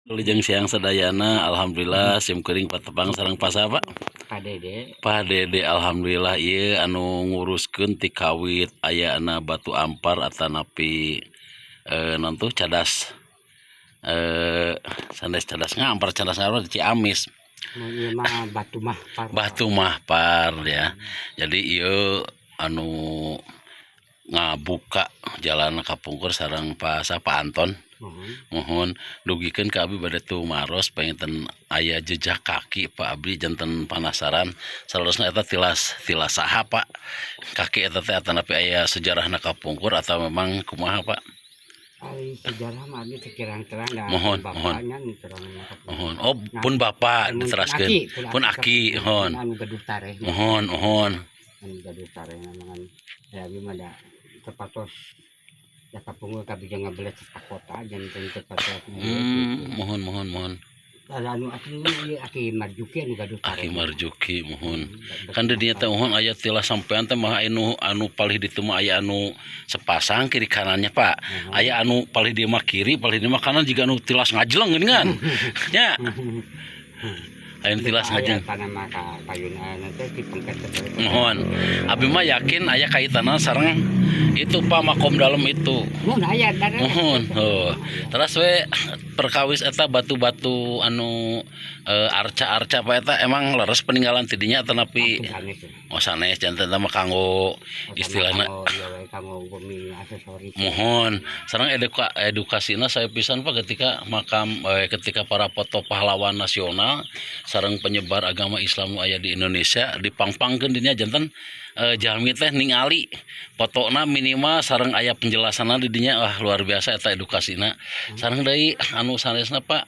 Wilujeng siang sadayana. Alhamdulillah sim kuring patepang sareng Pak saha, Pak? Pak Dede. Pak Dede. Alhamdulillah ieu anu nguruskeun ti kawit ayana batu ampar atanapi naon tuh, cadas, sanes cadas ngampar, cadas ngampar di Ciamis. Mun ieu mah Batu Mahpar. Batu Mahpar ya. Jadi ieu anu ngabuka jalan kapungkur sareng Pak saha, Pak Anton. Muhun. Muhun, dugikeun ka abi bade tumaros, panginten aya jejak kaki, Pak. Abdi janten panasaran, saleresna eta tilas tilas saha, Pak, kaki eta teh, atanapi aya sejarahna kapungkur atau memang kumaha, Pak? Ari sejarah mah abdi teu kirang terang da. Muhun, muhun. Bapaknya nu terang. Muhun, oh, pun bapak diteraskeun. Pun aki, muhun. Anu gaduh tareh. Muhun, muhun. Anu gaduh tareh ngan ya abi mah da teu patos ya, kapungkur kabeh ngabelet ka kota janten teu patos. Muhun, muhun, muhun. Anu asli ieu Aki Marjuki anu gaduh tareh. Aki Marjuki, muhun. Kan di dinya teh, muhun, aya tilas sampean teh mah anu anu palih ditu mah aya anu sepasang kiri kanannya, Pak. Aya anu palih dieu mah kiri, palih dieu mah kanan, jiga anu tilas ngajleng geuningan nya, aya nu tilas ngajleng. Aya mah ka payunan teh dipengket teh. Muhun, abi mah yakin aya kaitanna sareng itu, Pak, makom dalem itu. Mun aya darah. Muhun, oh. Terus we perkawis eta batu-batu anu arca-arca, Pak, eta emang leres peninggalan tidinya atanapi? Sanes. Oh, sanes. Janten mah kanggo istilahna. Kanggo ieu we, kanggo upami aksesoris. Muhun, sareng edukasina saya pisan, Pak, ketika makam, ketika para foto pahlawan nasional sareng penyebar agama Islam nu aya di Indonesia dipangpangkeun dinya, janten jalmi teh ningali fotona minimal sareng aya penjelasanna di dinya. Wah, luar biasa eta edukasina. Sareng deui anu sanesna, Pak,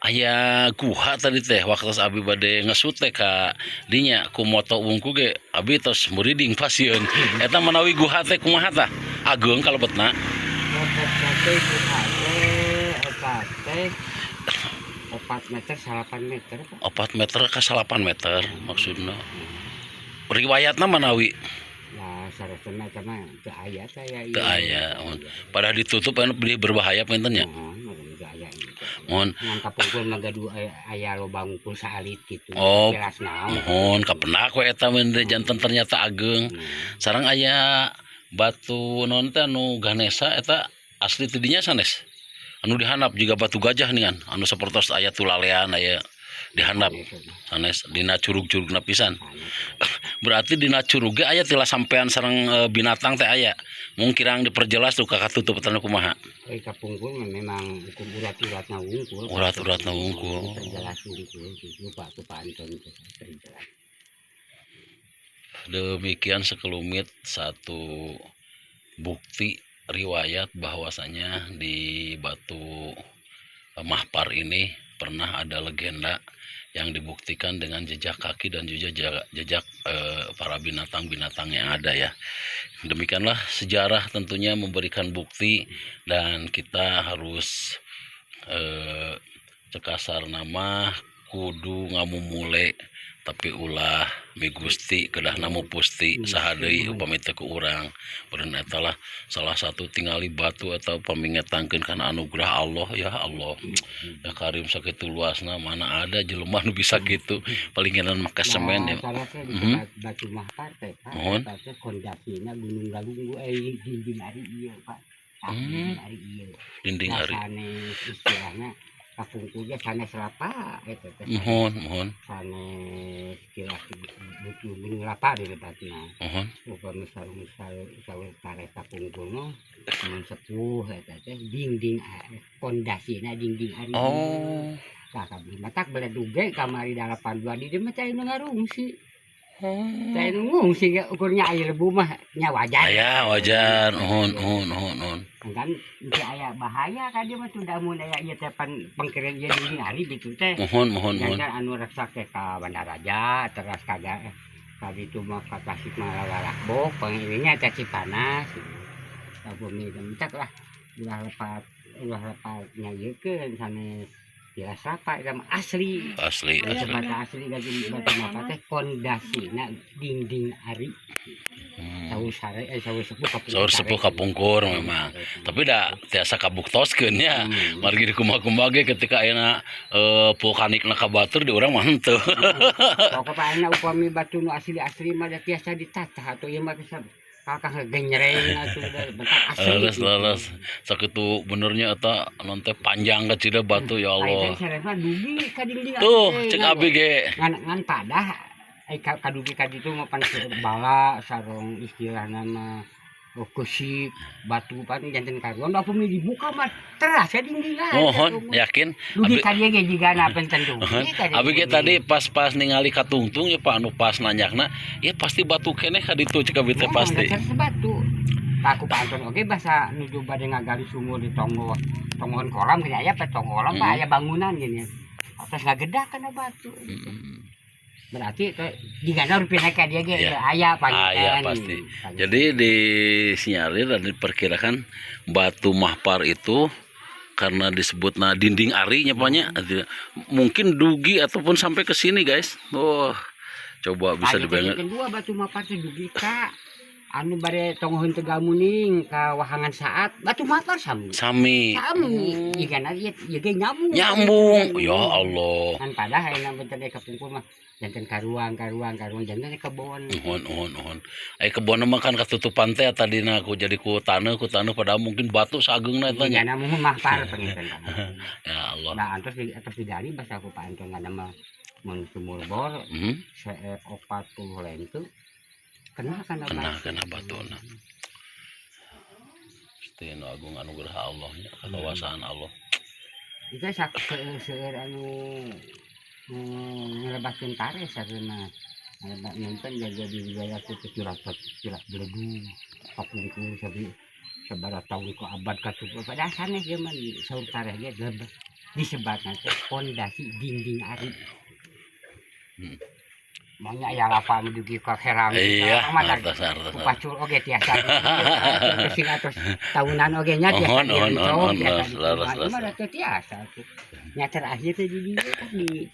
aya guha tadi teh waktu abi bade ngesut teh ka dinya ku moto wungku ge abi tos muriding pasieun. Eta manawi guha teh kumaha tah, ageung kalebetna? Lebet teh guha teh eta teh 4 meter 8 meter, Pak. 4 meter ka 8 meter. Maksudna riwayatna manawi? Ya, sarasana eta mah teu aya saya ieu. Teu aya. Padahal ditutup anu beli berbahaya punten nya. Muhun, teu aya ieu. Muhun. Ngan kapungkur mah gaduh aya lobang wungkul saalit kitu. Oh. Jelas naon. Muhun, kapendak we eta mun janten ternyata ageung. Sareng aya batu naon teh anu Ganesha, eta asli ti dinya sanes? Anu dihandap juga batu gajah nih kan, anu sapertos aya tulalean aya dihandap sanes, dina curug-curugna pisan. Berarti dina curug ge aya tilas sampean sareng binatang teh aya. Mung kirang diperjelas tuh katutup tanu kumaha. Eh, kapungkur mah memang hukum urat-uratna wungkul. Urat-uratna wungkul. Terjelas wungkul gitu, Pak, ku Pak Anton teh terjelas. Demikian sekelumit satu bukti riwayat bahwasanya di Batu Mahpar ini pernah ada legenda yang dibuktikan dengan jejak kaki dan juga jejak, jejak para binatang-binatang yang ada ya. Demikianlah sejarah tentunya memberikan bukti dan kita harus cek kasarna mah kudu ngamumule tapi ulah migusti, kedah namu pusti saha deui upami teu ku urang. Beureun eta lah salah satu tingali batu atau pamingetangkeun kana anugerah Allah. Ya Allah ya Karim, sakitu luasna, mana ada jelema nu bisa kitu, palingan make semen ya. Nah, teh di Batu Mahpar teh, Pak. Muhun. Eta teh fondasina Gunung Galunggung, eh, dinding ari ieu, Pak. Tah, dinding ari ieu. Dinding Nah, ari. Sanes istilahna kapungkur ge sanes lapa eta teh. Muhun, muhun. Sanes kilas butuh gunung lapa di lebatna. Muhun. Upami sareng saur tareh kapungkur mah mun sepuh eta teh dinding pondasina dinding ari ieu. Oh. Tah, kabeh matak beledug ge kamari 82 di dieu mah cai nu ngarungsi. Cai nu ngungsi ge ukurnya aya lebu mah nya wajar. Aya wajar, muhun, muhun, muhun, muhun. Kan teu aya bahaya ka dieu mah tunda mun aya ieu teh pan pengkeren ieu dinding ari ditu teh. Muhun, muhun, muhun. Jangan anu reksak teh ka Bandaraja teras ka ka ditu mah ka Tasikmalaya, Lakbok pangirinya teh Cipanas. Ka bumi teh lah ulah lepat nyayeukeun sanes. Tilas apa eta mah asli. Asli, asli. Batu asli gaji batu mapa teh pondasina dinding ari. Saur sare eh saur sepuh kapungkur. Saur sepuh kapungkur memang. Tapi da tiasa kabuktoskeun nya. Margi di kumaha-kumaha ge ketika ayeuna vulkanikna ka batur di urang mah henteu. Pokokna ayeuna upami batu nu asli-asli mah da tiasa ditatah atuh, ieu mah bisa kakak genyreng atuh da bentak asli. Leres, leres. Sakitu benernya eta non teh panjang kecil batu, ya Ayeuna Allah. Saresna dugi ka dinding Tuh, ari teh, cek abi ge. Ngan ngan padah ai kadugi ka ditu mah pan bala sareng istilahna mah, oh, keusik batu pan janten karuan upami dibuka mah terasa dinding. Mohon yakin. Dugi Abi ka dieu ge jigana penten dugi ka dieu. Abi ge tadi pas-pas ningali katungtung ya Pak, anu pas nanyakna, ya pasti batu keneh ka ditu, cek abi teh Mohon, pasti. dasar batu. Aku Pak Anton oge basa nuju bade ngagali sumur di tonggo tonggohan kolam gini aya pe tonggo kolam, Pak, aya bangunan gini. Atas ngagedak kana batu. Berarti teh jigana rupina ka dieu ge aya panginten. Aya pasti. Jadi disinyalir dan diperkirakan batu mahpar itu karena disebutna dinding ari nya, Pak, nya, mungkin dugi ataupun sampai ke sini, guys. Oh, coba bisa Aya teh dibayangkan. Kedua batu mapar teh dugi ka anu bare tonggoheun Tegal Muning ka Wahangan Saat, batu mapar sami. Sami. Sami. Jigana ieu ieu ge nyambung. Nyambung. Ya Allah. Kan padah ayeuna benten kapungkur mah janten karuang karuang karuang janten kebon. Nuhun, nuhun, nuhun. Ai kebon mah kan katutupan teh tadina ku jadi ku taneuh padahal mungkin batu sageungna eta nya. Jigana mah mahpar panginten. Ya Allah. Nah, antos di atas digali basa ku Pak Anton ngana mah mun sumur bor seek 40 lentu kena kana Kena batu. Kena batuna. Gusti nu agung anugerah Allah nya, kekuasaan Allah. Itu sak seueur anu ngelebatkeun tare sakeuna ngelebat nyonten jaga di wilayah teh curah curah beledug kapungkur sabi sabaraha tahun ke abad katujuh pada sanes zaman saur tareh ge disebatna teh pondasi dinding ari. Maunya aya lava menuju ke herang. Iya, hartos, hartos. Pacul oge tiasa. Sing atos tahunan oge nya tiasa. Ohon, ohon, ohon, Tiasa. leres, leres, leres. Mah teu tiasa tuh. Nya terakhir teh di dieu kan di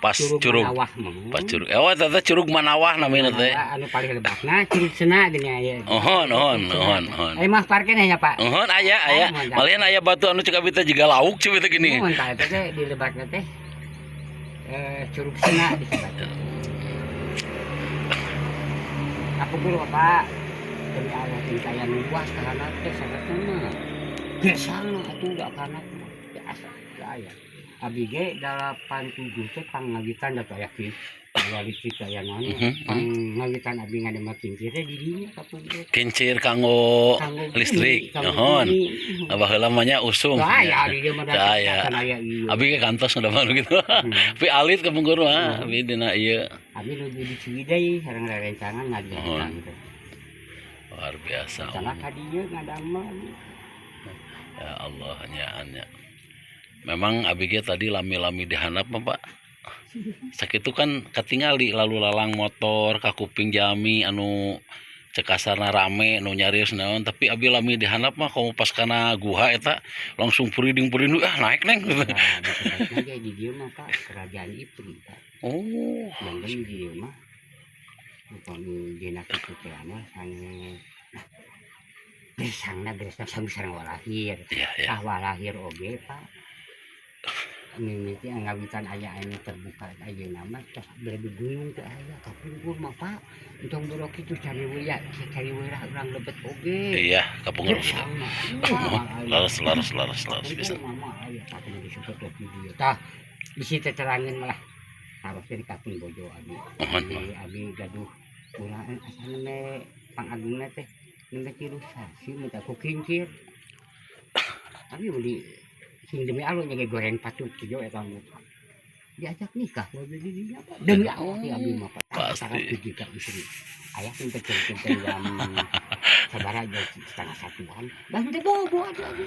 Pas curug. Manawah mah. Pas curug. Eh, oh, eta teh Curug Manawah namanya teh. Manawah anu paling lebatna Curug Sena gini aya. Ohon, ohon, ohon, ohon. Eh mah parkeun nya, Pak. Ohon, aya, aya. Malihan aya batu anu cek abi teh jiga lauk cuy teh gini. Mun tah eta teh di lebatna teh Curug Sena disebut. Aku guru Bapak demi Allah teh aya nu buas ka handap teh sanesna mah. Gesang atuh da kana mah. Biasa teu aya. Abi ge 87 teh pangawitan da aya ki. Aya listrik aya naon. Pangawitan abi ngadamel kincir teh di dinya kapungkur. Kincir kanggo Kanggo listrik. kanggo Ohon. bumi. Baheula mah nya usum. Teu aya di dieu mah da Teu aya. can aya ieu. Abi ge kantos ngadamel gitu. Tapi alit kapungkur mah abi dina ieu. Abi nuju di Ciwidey sareng rerencangan ngajaran teh. Luar biasa. Sana ka dieu ngadamel. Ya Allah, nya nya. Memang abi ge tadi lami-lami di handap mah, Pak. Sakitu kan katingali lalu lalang motor kakuping jami anu cek kasarna rame nu nyarios naon, tapi abi lami di handap mah komo pas kana guha eta langsung puriding-puriding, ah, naik neng. Nah, disebutna ge di dieu mah, Pak, Kerajaan Ipri, Pak. Oh. Janten di dieu mah upami dina kitu teh mah sanes gersangna gersang sami sareng walahir. Iya. Tah walahir oge, Pak. Mimiti ngawitan aya anu terbuka ayeuna mah tos bade gunung teh aya kapungkur mah, Pak. Entong boro kitu cari cari welah urang lebet oge. Iya, kapungkur. Gersang mah. Leres, leres, leres, leres bisa. Kapungkur mah aya tapi disebut teh di dieu. Tah bisi teh terangin malah harusnya di kapung bojo abi. Mohon. Abi, abi gaduh urang asana me pangagungna teh nembe 3 sasi minta ku kincir. Abi beli sing demi Allah nya ge goreng patut kieu eta mah. Diajak nikah mobil di dinya, Pak. Demi Allah ya abi mah, Pak. Pasti. Sangat tujuh ka istri. Ayah teh teh jam sabaraha, jam setengah satuan. Dan teh bobo atuh abi.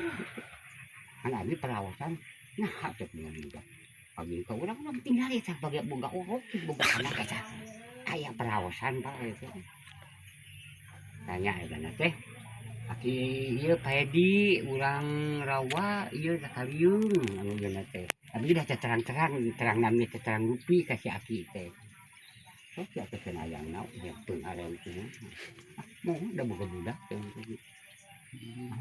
Kan abi perawasan nah teh punya. Abi ka urang mah tinggal eta bagi boga orok boga anak eta. Aya perawasan, Pak, eta. Tanya eta teh. Aki ieu Pak Edi urang rawa ieu sakaliung anu ieu teh. Abi dah terang-terang, terang namanya teh terang rupi ka si aki teh. Sok si aki teh hayang naon yang peung teh. Ah, mau udah boga budak teh.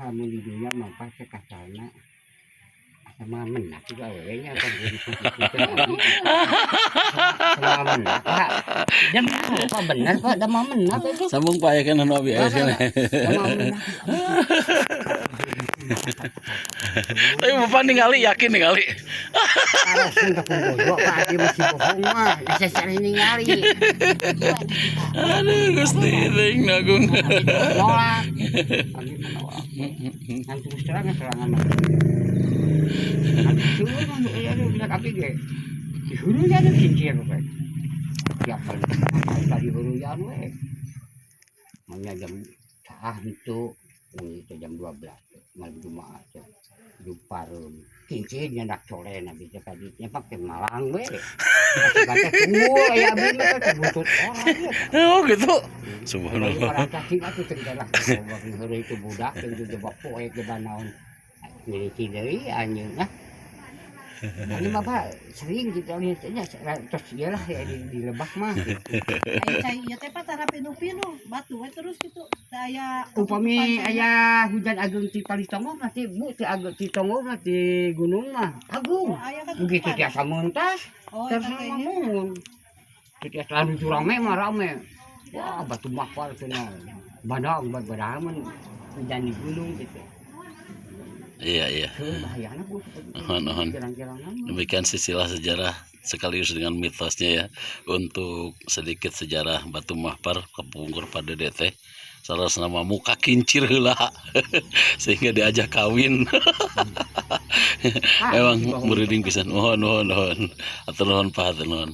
Ah, mun di dunya mah pasti kasarna asa mah menak juga awewe nya kan gitu abi. Sama menak, Pak. Demi Allah, Pak, bener, Pak, da mah menak itu. Sambung, Pak, ya kan anu abi aya Pak, kan. Da mah menak. Tapi Bapak ningali, yakin ningali? Langsung ke bodoh, Pak, dia masih bohong mah. Bisa cari ningali. Aduh, Gusti teuing agung. Nolak. Abi menolak. Ngan terus terang serangan mah. Aduh, mah ya budak abi ge. Dihuruyan kincir we. Tiap kali tadi huruyan we. Maunya jam saah itu, wengi teh jam 12 malam Jumat teh. Jumpareum. Kincir nyandak colen abi teh kadinya pake malang we. Kata tunggu aya abi mah teh buntut orang ya. Oh gitu. Kalau Subhanallah. orang cacing atuh teh lah heureuy itu budak teh jebak poek jebak naon. Miliki deui anjeun nah. Ini mah, Pak, sering gitu lihatnya terus iyalah ya di lebak mah gitu. Aya cai ieu teh, Pak, tara pinuh-pinuh, batu we terus gitu. Teu aya Upami ketutupan caina. Aya hujan agung ti Palitongo mah ti Bu, ti agung ti Tongo mah ti gunung mah agung. Oh, aya Begitu ketutupan. tiasa mentas Oh, terus eta teh mah nya. Mun. Teu tiasa anu rame mah rame. Wah, batu mahpar cenah. Badang badaman hujan di gunung gitu. Iya. Heuh, bahayana, Bu, seperti itu. Nuhun, nuhun. Jalan-jalanan mah. Demikian silsilah sejarah sekaligus dengan mitosnya ya untuk sedikit sejarah Batu Mahpar kepungkur pada DT salah nama muka kincir heula sehingga diajak kawin. Ah, Emang bohong. merinding pisan. Mohon, mohon, mohon. Hatur nuhun, Pak, hatur nuhun.